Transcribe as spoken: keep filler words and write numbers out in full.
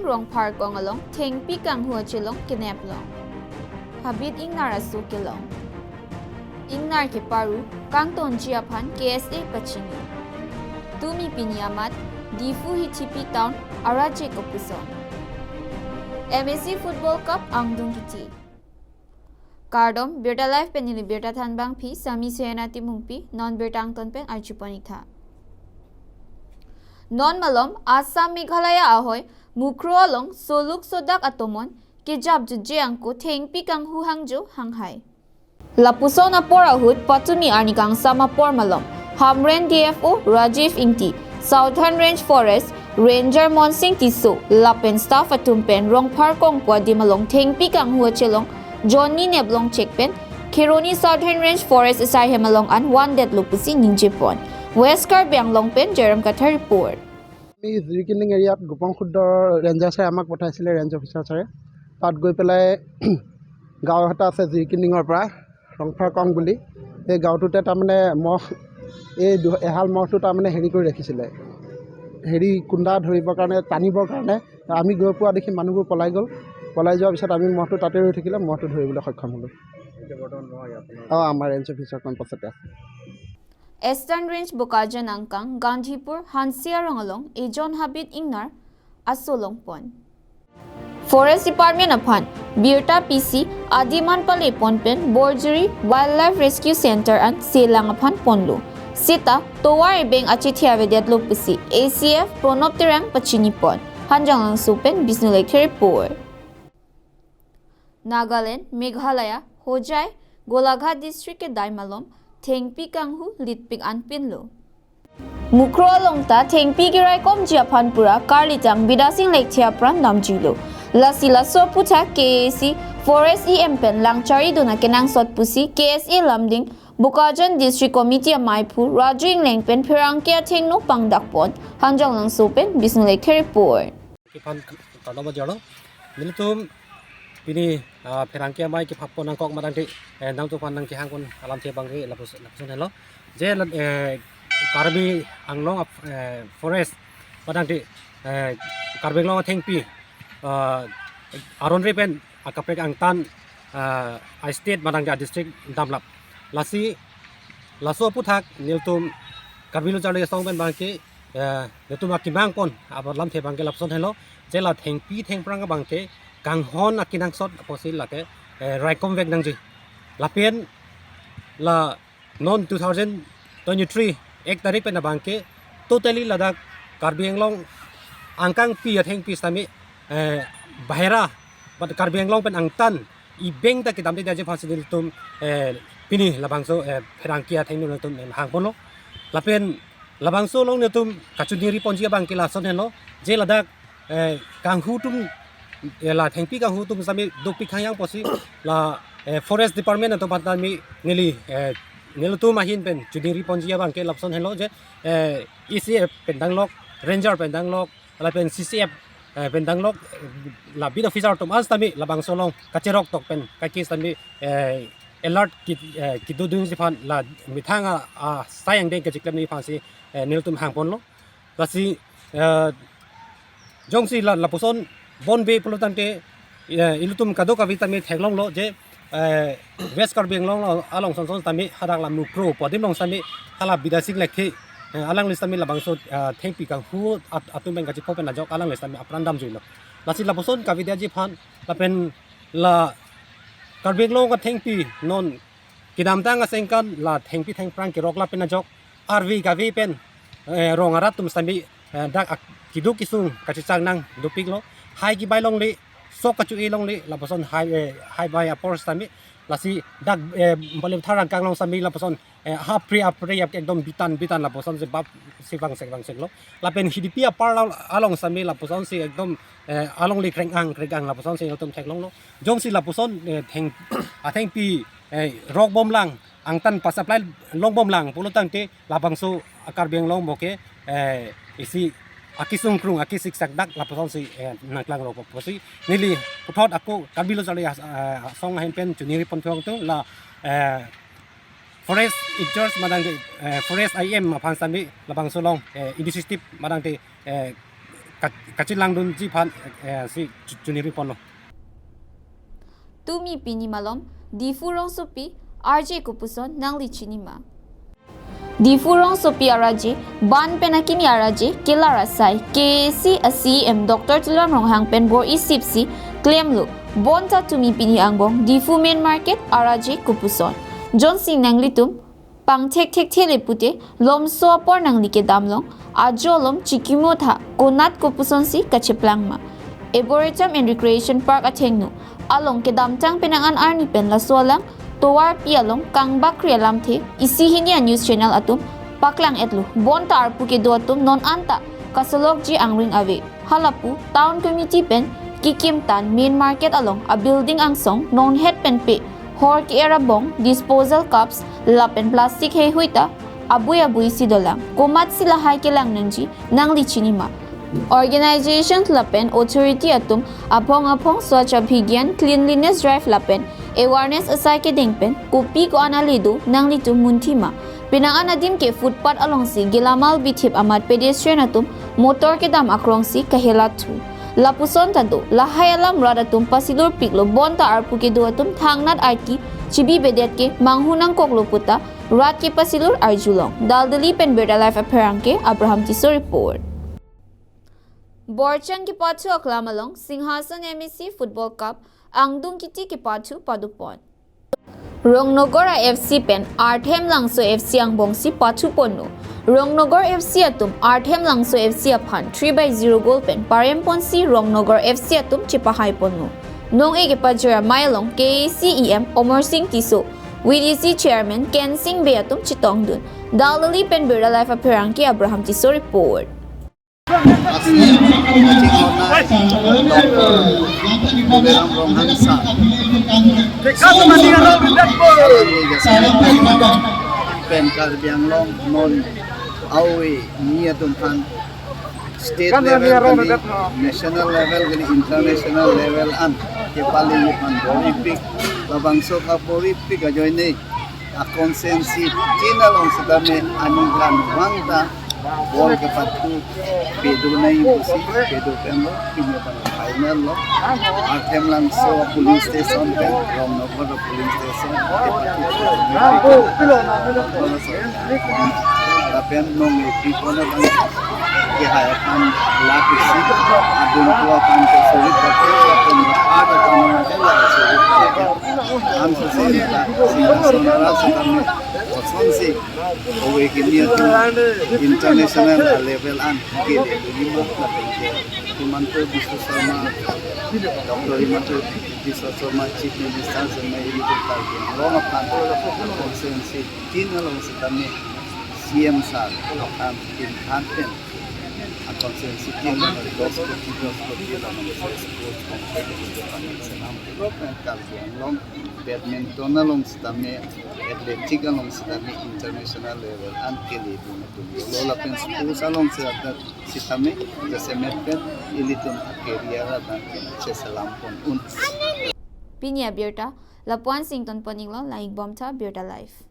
Rongpharkong along thengpi kanghu achelong kenep long. Habit ingnar aso kelong. Ingnar keparu kangtonji aphan K S A pachini. Tumi pini amat Diphu Hithi P Town arajek opuson. M A C Football Cup angdung kiti. Kardom, Birta Live pen neli Birta Thanbangpi, Sami Sena Timungpi, non birta angton pen arjupon ik tha. Non malom Assam Meghalaya ahoi Mukroh along soluk sodak atomon kejapjutje angko thengpi kanghu hangjo hanghai. Lapuson apor ahut patumi arni kangsam apor malom Hamren D F O Rajiv Ingti, Southern Range Forest Ranger Monsing Tisso lapen staff atum pen Rongpharkong pu adim along thengpi kanghu achelong Johnny Neblong chek pen Kheroni Southern Range Forest asai hem along an vandetlo pusi ningjepon. West Karbi Anglong pen Jairam Kathar report. আমি জিৰিকিনিং এৰিয়াত গোপন খুদ্দৰ ৰেঞ্জাৰ ছাৰে আমাক পঠাইছিলে, range officer ছাৰে। তাত গৈ পেলাই গাঁও এটা আছে জিৰিকিনিঙৰ পৰা, ৰংফাৰ কং বুলি। সেই গাঁওটোতে তাৰমানে মহ, এই দু- এহাল মহটো তাৰমানে হেৰি কৰি ৰাখিছিলে, হেৰি কুন্দা ধৰিবৰ কাৰণে, টানিবৰ কাৰণে। আমি গৈ পোৱা দেখি মানুহবোৰ পলাই গ'ল। পলাই যোৱাৰ পিছত আমি মহটো তাতে ৰৈ থাকিলে, মহটো ধৰিবলৈ সক্ষম হ'লোঁ। এতিয়া বৰ্তমান মহ ইয়াত আপোনাৰ? অ, আমাৰ ৰেঞ্জ অফিচাৰ কেম্পাছতে আছে। Eastern Range Bokajan angkang Gandhipur Hansi arong along ejon habit ingnar aso longpon. Forest Department aphan birta pisi adim an palepon pen Borjuri Wildlife Rescue Center an selang aphan ponlo. Seta tovar ebeng achithi avedetlo pusi A C F Pranab Terang pachinipon. Hanjanglangso pen Bisnu Lekthe report. Nagaland, Meghalaya, Hojai, Golaghat district kedai malom thengpi kanghu litpik anpinlo. Mukroh along ta thengpi keraikomji aphan pura karlitang Bidasing Lekthe apran damjuilo. Lasi laso aphuthak K A A C Forest E M pen langchari dun akenangsot pusi K S A Lumding Bokajan District Committee amaiphu Raju Engleng pen pherangke athengno pangdakpon. Hanjanglangso pen Bisnu Lekthe report. Kiphan kardom pajirlo. Nelitum pini, ah, pherangke amei kephappo nangkok madangte, eh, nangtum aphan nangkehangpon alamthe abangke lapus-, lapuson helo. Je la-, eh, Karbi Anglong ap-, eh, Forest madangte, eh, Karbi Anglong athengpi, ah, aron re pen akaprek angtan, ah, a-state madangte a-district damlap. Lasi laso aphuthak nelitum Karbi Lo Charli Asong pen abangke, eh, nelitum akemangpon alamthe abangke lapuson helo, je la thengpi thengphrang abangke kanghon akenangsot apotsi lake, eh, raikom vek nangji. Lapen la non two thousand twenty-three ek tarik pen abangke totally ladak Karbi Anglong angkangpi athengpi sitame, eh, bahera, but Karbi Anglong pen angtan ebeng ta kedamde daje aphansi nelitum, eh, pini labangso, eh, pherangke athengno nelitum, eh, hangponlo. Lapen labangso along nelitum kachoningriponji abangke lason helo, je ladak, eh, kanghu atum, eh, la thengpi kanghu atum sitame dopik hangyang apotsi la, eh, Forest Department atum aphan tame neli, eh, nelitum ahin pen choningriponji abangke lapuson helo je, eh, A C F pen danglok, Ranger pen danglok, lapen C C F, eh, pen danglok, eh, la beat officer atum an sitame labangso along kacherok tok pen kaki sitame, eh, alert ki, eh, kedodunji aphan la methang a, asai angdeng kacheklemji aphansi, eh, nelitum hangponlo. Lasi, eh, jongsi la, lapuson bonbe pulotangte, eh, ilitum kadokave tame theklonglo je, eh, West Karbi Anglong along sonson sitame hadak la Mukroh pu adim along sitame hala Bidasing Lekthe, eh, alangli sitame labangso, eh, thengpi kanghu at-, atum pen kachepho pen ajok alangli sitame apran damjuilo. Lasi lapuson kavedetji aphan lapen la Karbi Anglong athengpi non kedamtang asengkan la thengpi thengphrang kerok lapen ajok arve kave pen, eh, rong arat atum sitame, eh, dak ak-, keduk kesung kachechang nang dopiklo. Hai kebai longle, sok kacho-e longle, lapuson hai, eh, hai bai apor sitame, lasi dak, eh, Balethar angkang along sitame lapuson, eh, hapre apre ap ekdom bitan bitan lapusonsi bap si vangse vangseklo. Lapen Hidipi apar la-, along sitame lapusonsi ekdom, eh, alongle kreng-ang kreng-ang lapusonsi nelitum theklonglo. Jongsi lapuson, eh, theng, athengpi, eh, rokbomlang, angtan pa-supply longbomlang pulotangte labangso a-Karbi Anglong bo ke, eh, isi akesung krung akesik sakdak lapusonsi, eh, nangklangrok apotsi neli puthot ako Karbi Lo Charli As-, eh, Asong ahin pen choningriponthu nangtum la, eh, Forest in-charge madangte, eh, Forest I M aphan sitame labangso along, eh, initiative madangte, eh, Ka-, kachelangdunji aphan, eh, si chu-, chuniri ponlo. Tumi pini malom, Diphu rongsopi, R J kopuson nangli chinima. Diphu rongsopi araje, ban pen akimi araje, kelar asai, K A A C a C E M Doctor Tuliram Ronghang pen bor-isipsi klemlo, bonta tumi pini angbong, Diphu main market araje kopuson. Jonsing nanglitum pangthekthekthe le pute, lomso apor nangli kedam along, ajo alom chikimotha, konat kopusonsi kacheplangma. Arboretum and Recreation Park athengno along kedamtang penang an arni pen laso alang tovarpi along kangbakri alamthe isi hini a news channel atum paklang-etlo, bonta arpu kedo atum non anta kasolokji angring ave. Halapu Town Committee pen kekimtan main market along a building angsong nonhet pen pe hor ke-er abong, disposal cups lapen plastic heihui ta abui abui si dolang. Komatsi lahai kelang nangji, nangli chinima. Organization lapen authority atum aphong aphong Swachh Abhiyan, cleanliness drive lapen awareness asai kedeng pen kopi ko-an ale do, nanglitum munthima. Penang an adim ke footpath alongsi gelamal bithip amat pedestrian atum motor kedam akrongsi kahelathu. Lapuson ta do, lahai alam rat atum pasilurpiklo, bonta arpu kedo atum thangnat arki chibibedet ke manghu nangkoklo puta rat kepasilur arjulong. Daldali pen Birta Live apherangke Abraham Tisso report. Borchang kepathu aklam along Singhason M A C Football Cup angdung kiti kepathu padopon. Rongnogar a F C pen Arthem Langso F C angbongsi pathuponlo. Rongnogar F C atum Arthem Langso F C aphan three by zero goal pen paremponsi Rongnogar F C atum chepahaiponlo. Nong-e kepajor amei along K A A C E M Omor Sing Tisso, V D C Chairman Kensing Bey atum chetongdun. Daldali pen Birta Live apherangke Abraham Tisso report. Asli, Tuliram Ronghang sir. Pen Karbi Anglong non awe ni atum aphan state level kali, national level kali, international level an kepalingji aphan bor-ipik, labangso kabor-ipik ajoine a constituency tin along setame aningkanvang ta ball kepathu pedonei pusi pedo pen lo, pini pen final lo. Arthem Langso polling station pen Rongnogar polling station kepathu. Lapen nong-e pipon abang kehai aphan la pusi adun ko aphan ke sulit kate, lapen ada kami ke la sulit kate. Am sese la Singhason arat setame kosonsi ove ke ni atum international level an kele lima lapen ke Himanta Biswa Sarma, Doctor Himanta Biswa Sarma, Chief Minister Sarma, ilitum Karbi Anglong aphan constituency tin along setame C M sir aphan tin than pen a constituency tin along dos koti, dos koti along sports complex development senam development Karbi Anglong, badminton along setame, athletic along setame international level an kele dun atum lo, lapen sports along setame jasemet pen ilitum a career abang cheselampon un. Pini abirta lapu-an si ingtonpon-iklo, langdunbomtha Birta Live.